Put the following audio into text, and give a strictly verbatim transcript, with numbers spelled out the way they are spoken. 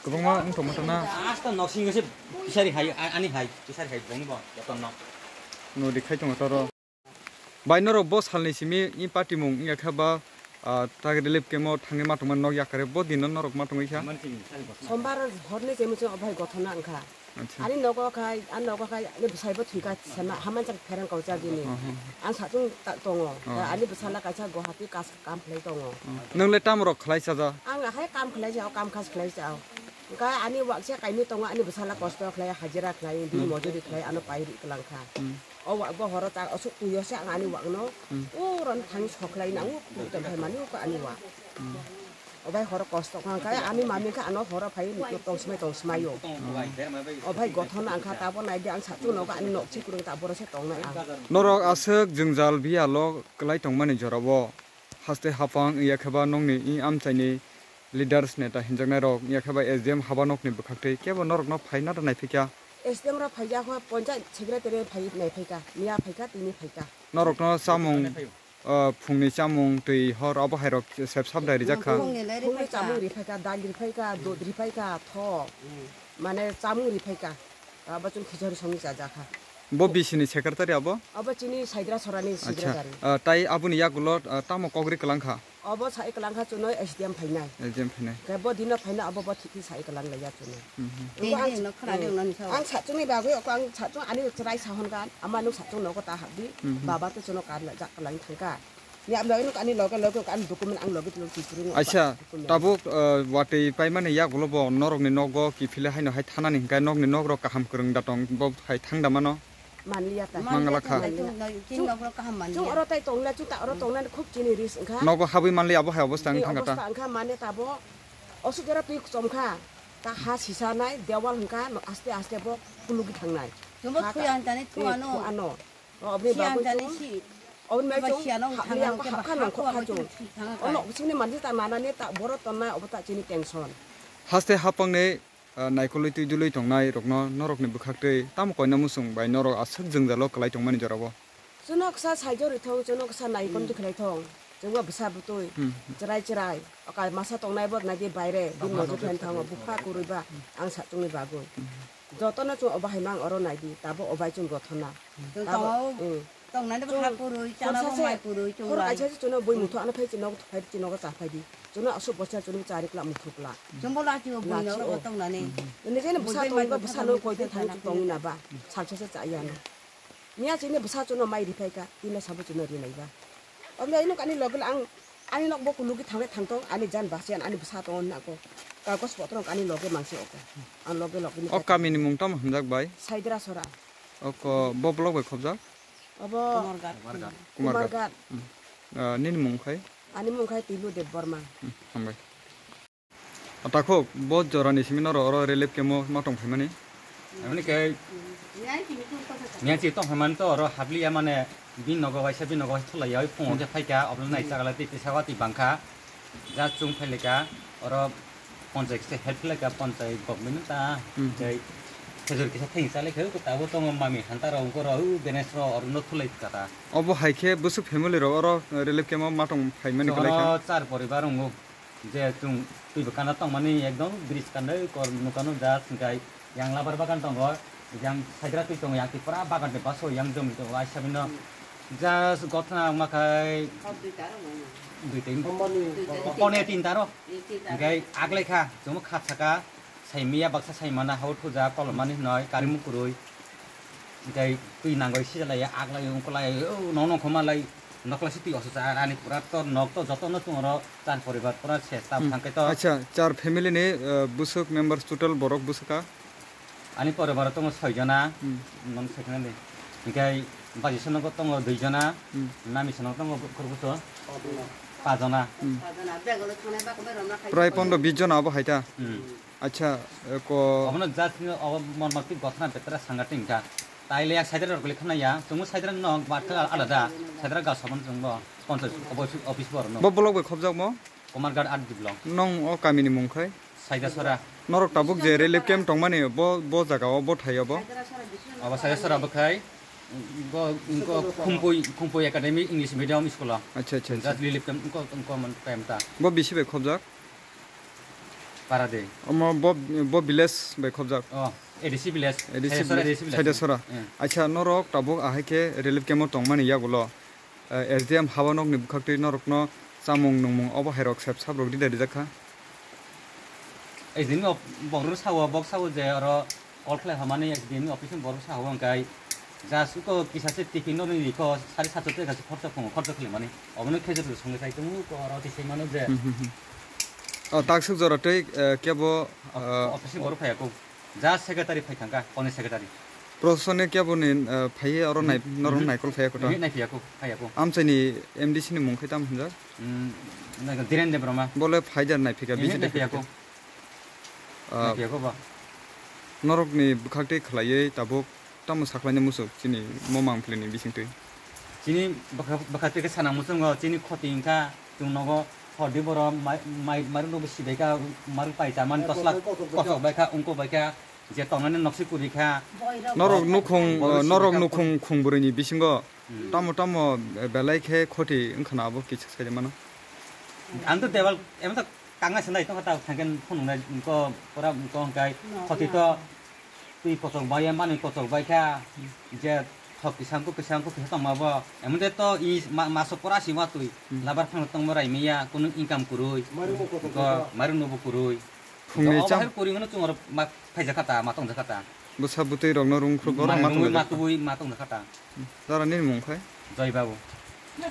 Kwbangma wng tongma tongna. Asta nok singo se pisari hai, a-, ani hai, pisari hai bongni bo, joto nok. Nodi khai tongo toro. Bai norok bo salni simi i patimung wngya kha ba, ah, tak relief camp o thangwi ma tongmani nok yakare bo dino norok ma tongwi kha. Sombar horni je muchung obai gothona wngkha. Acha. Ani nogo khai, ani nogo khai, ani bwsai bo thwikha, sana haman chak pherang kau chak gini. Ang satung ta tongo. Ani bwsala kaisa Guwahati kas kam khlai tongo. Nwngle tamo rok khlai chaja? Ang hai kam khlai jao, kam khas khlai jao. Wngkha ani waksa kaimi tongo, ani bwsala kosto khlai, hajira khlai, din mojuri khlai, ano pai ri kwlang kha. O wak bo horo ta asuk tuyo se ang ani wak no. O ron thang sokhlai nango, tu ta phai mani ko ani wak. Obai horo kosto kha khe ani mami kha ano horo phai tong smai tong smai o. Obai gothon ang kha tabo nai di ang satung nogo ani nok chikurung ta boro se tong nai ang. Norok aswk jwngjal biyalo kwlai tongmani jorabo haste hapang iya khe ba nokni i amchaini leaders neta hinjaknai rok iya khe ba S D M haba nokni bwkhaktwi kebo norokno phai nata naiphikya. S D M rok phaijak ho ponchayat secretary phai naiphikha miya phaikha tini phaikha. Norokno chamung, ah, phungni chamung twi hor abo hai rok sep sap dai rijak kha. Phungni le phungni riphaikha. Chamung riphaikha, dal riphaikha, dod riphaikha, tho. Mane chamung riphaikha. Abo chwng khichari songwi chajakha. Bo bisini secretary abo? Abo chini Saidra Sorani secretary. Acha, ah, tai aboni yagulo, ah, tamo kogri kwlang kha? Obo sai kwlang kha chwngno S D M phainai. S D M phainai. Khe bo dino phainai abo bo thik thik sai kwlang lai ya chwngno. Tei ang, ang sa chwngni bagwi oko ang sa chwng ani chwrai sa hon kha, ama nuk sa chwng nogo ta habdi, baba to chwngno kar la jak kwlang thang kha. Ni abla nuk ani loge loge ani document ang loge loge twi purung. Aisa, document. Tabuk, eh, watwi paimani yagulo bo norokni nogo kiphile haino hai thanani hwnkhe nokni nok rok kaham kwrwng da tong bo hai thang da mano. Manliya ta. Mangala kha. Manliya ta. Chwng, chwng oro tai tongla, chwng ta oro tongna khub chini risk wngkha. Nogo habwi manliya abo hai obostha wng thangkha ta. Obostha wngkha mane tabo osuk jora twi kuchom kha. Ta ha sisa nai, dewal wngkha, no aste aste bo kulugi thangnai. Chwngbo thuya wngkha ni thuano. Thuano. Obni bagwi chwng, obni bagwi chwng habni ang habkha nangkha chwng. Ono bisingni mansi ta nanani ta boro tonnai obo ta chini tension. Haste hapangni ah, naikolwi twi dulwi tongnai rokno norokni bwkhaktwi tamo koina muchung bai norok aswk jwngjalo kwlai tongmani jorao? Chwngno kisa saijorwi thong, chwngno kisa naikon twi khlai thong, chwngbo bwsa bwtwi chwrai chwrai, oka masa tongnai bo naidi baire, bini mojot khlai thango, bupha kwrwi ba ang sa chwngni bagwi. Jotono chwng obo hai mang oro naidi, tabo obai chwng gothona. Tabo, tongnani bo ha kwrwi, chana bo mai kwrwi, chwng bai. Kaisa se chwngno bui muthu ano phai chwngno phai chwngno cha phai di. Chwngno aswk bosa chwngno chari kla muthu kla. Chwngbo lachi o bui no ro tongnani. Nini jeni bwsa tong ba bwsa no koi din thang tong na ba. Salsa se cha ya no. Nia chini bwsa chwngno mai ri phai ka, tina sabo chwngno ri nai ba. Omya ino kani loge ang, ani nok bo kulugi thang thang tong, ani jan basian ani bwsa tong na ko. Kagos potro ani loge mangse oko. Ang loge loge ni. O kami ni mung tamo hamjak bai? Saidra Sora. Oko bo block bai khobjak? Obo Kumarghat. Kumarghat. Kumarghat. Hmm. Ah, nini mung khai? Ani mung khai Tilu Debbarma. Hmm, hambai. Takhuk, bo jorani simi norok oro relief camp o ma tong phaimani? Aboni khe miyang si tong phaimani to oro habliya mane bini nogo waisa bini nogo waisa thulaiya, oi phungo khe phaikha, obo nai chagala tei tisa watwi bangkha. Ja chwng phai laikha, oro ponchai kisa help khlaikha, ponchai government ta, hmm, tei khejur kisa thengwi chalaikha, tabuk tongo mami hanta rok, ungkor rok, u benes rok, oro no thulai kha ta. Obo hai khe bwswk family rok oro relief camp o ma tong phaimani kwlai kha? Oro char poribar wngo, je chwng twi bwkano tongmani ekdom bridge kandai kor nukano ja swngkhai. Yang labar bagan tongo, yang saidra twi tongo, yang twi pura bagan twi baso yang jomni tongo, ai sabino just gothna wngma khai duita, pone tinta ro. Hingkai aglai kha, chwngno khat saka, sai miya baksa sai mana hao thuja kolomani hinoi kari mukurui. Hingkai twi nangoi sijalai aglai ungkolai, o nong nong khoma lai nokla si twi oso cha ani pura to nok to joto no chwng oro char poribar pura ses ta thangkai to. Acha, char family ni, eh, bwswk members total borok bwswk ka? Ani poribar tongo soi jona, hmm, non second ni. Hingkai baji sono tongo dui jona, hmm, nami sono tongo kurbuso pa jona. Hmm. Prai pondro bis jona abo hai ta? Hmm. Acha, eh, ko. Obono just ni obo mormorti gothana betra sangating ta. Taile ya saidra rok le khna ya, chungo saidra no batka alada, saidra ga sabon chungbo sponsor office, office bor no. Bo block bai khobjak mo? Komarghat at diblong. Nong o kami ni mung khai? Saidasora. Norok tabuk je relief camp tongmani bo, bo jaga o, bo thai o bo? Abo Saidasora bo khai. Bo, bo Khumpui, Khumpui Academy English Medium School o. Acha, acha, acha. Just relief camp ko, ko man kai ta. Bo bisi bai khobjak? Para de. Omo bo, bo village bai khobjak. Oh, A D C village. A D C Saidasora village, A D C village. Saidasora. Eh. Acha, norok tabuk ahai khe relief camp o tongmani yagulo, eh, S D M haba nokni bwkhaktwi norokno chamung nungmung obo hairok sep sap rok rida rijak kha. S D M ni op-, borok sao, bok sao je oro call khlai hamani S D M ni office ni borok sao hwnkhe ja suko kisa se tiffin no ni ko sari satso te gasi khorcha phungo khorcha khwlaimani. Obono khe joto songe sai tongo ko oro tisai mano je. Hmm, hmm, hmm. O, taksuk jora tei, eh, kebo, eh, office ni borok phaiya ko. Ja secretary phai thangkha, koni secretary. Prosone kebo ni, eh, phaiye oro nai-, hmm, norok hmm, naikol phaiya kota. Nai phaiya ko, phaiya ko. Amchaini M D C ni mung khe tam hwnjak? Hmm, nai Dhiren Debbarma. Bole phaijar nai phika, hmm, B J P nai phaiya ko. Ah, nai phaiya ko ba. Norokni bwkhak tei khwlaiwi tabuk tamo sakhlaini muchuk chini mo mangpili ni bisingtwi? Chini bwkha-, bwkhak tei khe sana muchungo chini khoti wngkha, chwng nogo hor di borok mai, mai, mairum rok bo sibai kha, mairum pai chamani toslak kosok bai kha, ungko bai kha, je tongnani nokse kwrwi kha. Norok nukhung, borok norok sibai kha, nukhung khung bwrwi ni bisingo hmm, tamo tamo belai khe khoti wngkhana abo kisa sai mano. Ang to debal, em to kangna sanai to kata thangken phone nai ko pora ko kai khoti to twi kochok bai ya, manwi kochok bai kha, je thok kisang ko kisang ko kisa tongma bo, emon de to i ma-, maso pora si ma twi hmm, labar phang tongma rai miya, kunu income kwrwi, mairum bo kochok ko bai kha, mairum no bo kwrwi. Phungni to cham- bahai kwrwi no chungo ma phaija kha ta, ma tong ja kha ta. Bwsa bwtwi rok no rung khrup borok ma tong ja kha ta. Dara nini mung khai? Joy Babu.